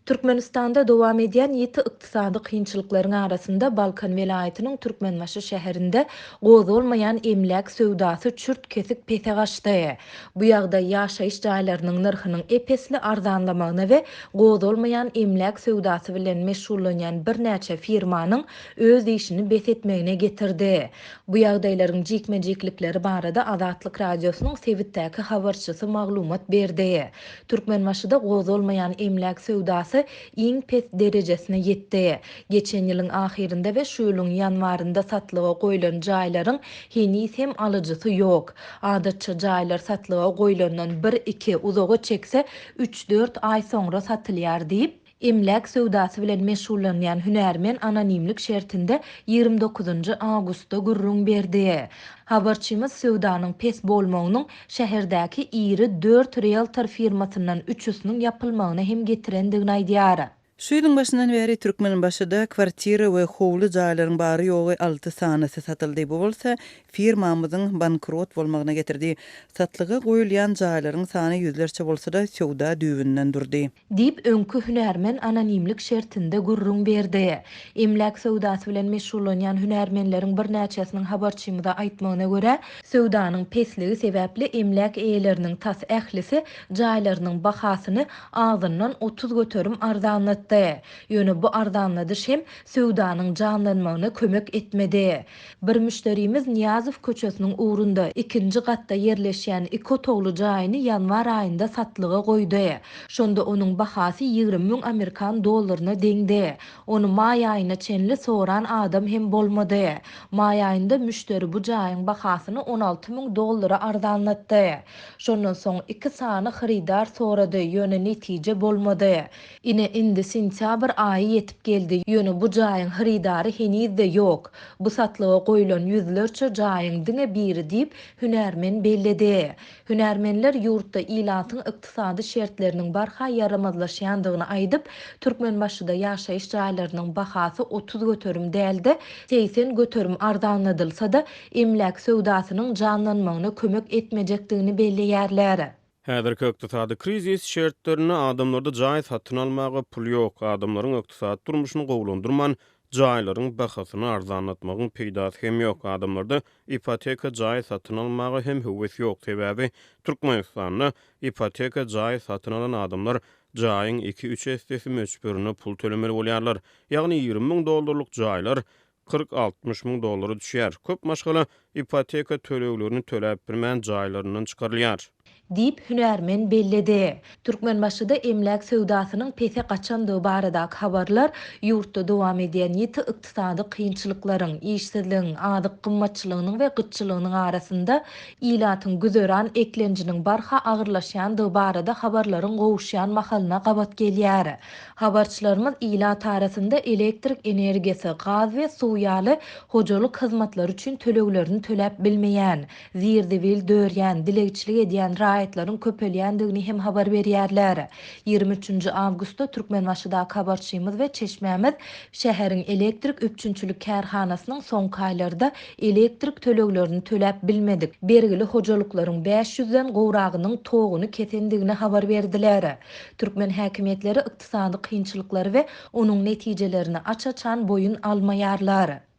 Türkmenistanda dowam edýän ýiti ykdysady kynçylyklaryň arasynda Balkan welaýatynyň Türkmenbaşy şäherinde gozgalmaýan emläk söwdasy çürt-kesik pese gaçdy. Bu ýagdaý ýaşaýyş jaýlarynyň nyrhynyň ep-esli arzanlamagyna we gozgalmaýan emläk söwdasy bilen meşgullanýan birnäçe firmanyň öz işini bes etmegine getirdi. Bu ýagdaýlaryň jikme-jiklikleri barada Azatlyk Radiosynyň sebitdäki habarçysy maglumat berdi. Türkmenbaşyda gozgalmaýan emläk söwdasy iň pes derejesine ýetdi. Geçen ýylyň ahyrynda we şu ýylyň ýanwarynda satlyga goýlan jaýlaryň heniz hem alyjysy ýok. Adatça jaýlar satlyga goýlandan bir-iki, uzaga çekse, üç-dört aý soňra satylýar diýip, Emläk söwdasy bilen meşgullanýan hünärmen anonimlik şertinde 29-njy awgustda gürrüň berdi. Habarçymyz söwdanyň pes bolmagynyň şäherdäki iri dört rieltor firmasyndan üçüsiniň ýapylmagyna hem getirendigini aýdýar. Şu ýylyň başyndan bäri Türkmenbaşyda kwartira we howly jaýlaryň bary-ýogy alty sanysy satyldy. Bu bolsa firmamyzyň bankrot bolmagyna getirdi. Satlyga goýulýan jaýlaryň sany ýüzlerçe bolsa-da, söwda düýbünden durdy. Diýip, öňki hünärmen anonimlik şertinde gürrüň berdi. Emläk söwdasy bilen meşgullanýan hünärmenleriň birnäçesiniň habarçymyza aýtmagyna görä, söwdanyň pesligi sebäpli emläk eýeleriniň tas ählisi jaýlarynyň bahasyny azyndan 30% arzanlatdy. Ýöne bu arzanladyş hem söwdanyň janlanmagyna kömek etmedi. Bir müşderimiz Nyýazow köçesiniň ugrunda, ikinji gatda ýerleşýän iki otagly jaýyny ýanwar aýynda satlyga goýdy. Şonda onuň bahasy 20 müň amerikan dollaryna deňdi. Ony maý aýyna çenli soran adam hem bolmady. Maý aýynda müşderi bu jaýyň bahasyny 16 müň dollara arzanlatdy. Şondan soň iki sany hyrydar sorady, ýöne netije bolmady. Ine, indi sentýabr aýy ýetip geldi, ýöne bu jaýyň hyrydary heniz-de ýok. Bu satlyga goýlan ýüzlerçe jaýyň diňe biri diýip, hünärmen belledi. Hünärmenler ýurtda ilatyň ykdysady şertleriniň barha ýaramazlaşýandygyny aýdyp, Türkmenbaşyda ýaşaýyş jaýlarynyň bahasy 30% däl-de, 80% arzanladylsa-da, emläk söwdasynyň janlanmagyna kömek etmejekdigini belleýärler. Häzirki ykdysady krizis şertlerinde adamlarda jaý satyn almaga pul ýok. Adamlaryň ykdysady durmuşyny gowulandyrman, jaýlaryň bahasyny arzanlatmagyň peýdasy hem ýok. Adamlarda ipoteka jaý satyn almaga hem höwes ýok. Sebäbi Türkmenistanda ipoteka jaý satyn alan adamlar jaýyň iki-üç essesi möçberinde pul tölemeli bolýarlar. Ýagny 20 müň dollarlyk jaýlar 40-60 müň dollara düşýär. Köp maşgala ipoteka töleglerini töläp bilmän jaýlaryndan çykarylýar. Diýip, hünärmen belledi. Türkmenbaşyda emläk söwdasynyň pese gaçandygy baradaky habarlar ýurtda dowam edýän ýiti ykdysady kynçylyklaryň, işsizligiň, azyk gymmatçylygynyň we gytçylygynyň arasynda ilatyň güzeran eklenjiniň barha agyrlaşýandygy barada habarlaryň gowuşýan mahalyna gabat gelýär. Habarçylarymyz ilat arasynda elektrik energiýasy, gaz we suw ýaly hojalyk hyzmatlary üçin töleglerini töläp bilmeýän, zir-zibil dörýän, dilegçilik edýän raýatlaryň köpelýändigini hem habar berýärler. Ýigrimi üçünji awgustda Türkmenbaşydaky habarçymyz we çeşmämiz şäheriň elektrik üpjünçilik kärhanasynyň soňky aýlarda elektrik töleglerini töläp bilmedik, bergili hojalyklaryň bäş ýüzden gowragynyň toguny kesendigini habar berdiler. Türkmen häkimiýetleri ykdysady kynçylyklary we onuň netijelerini aç-açan boýun almaýarlar.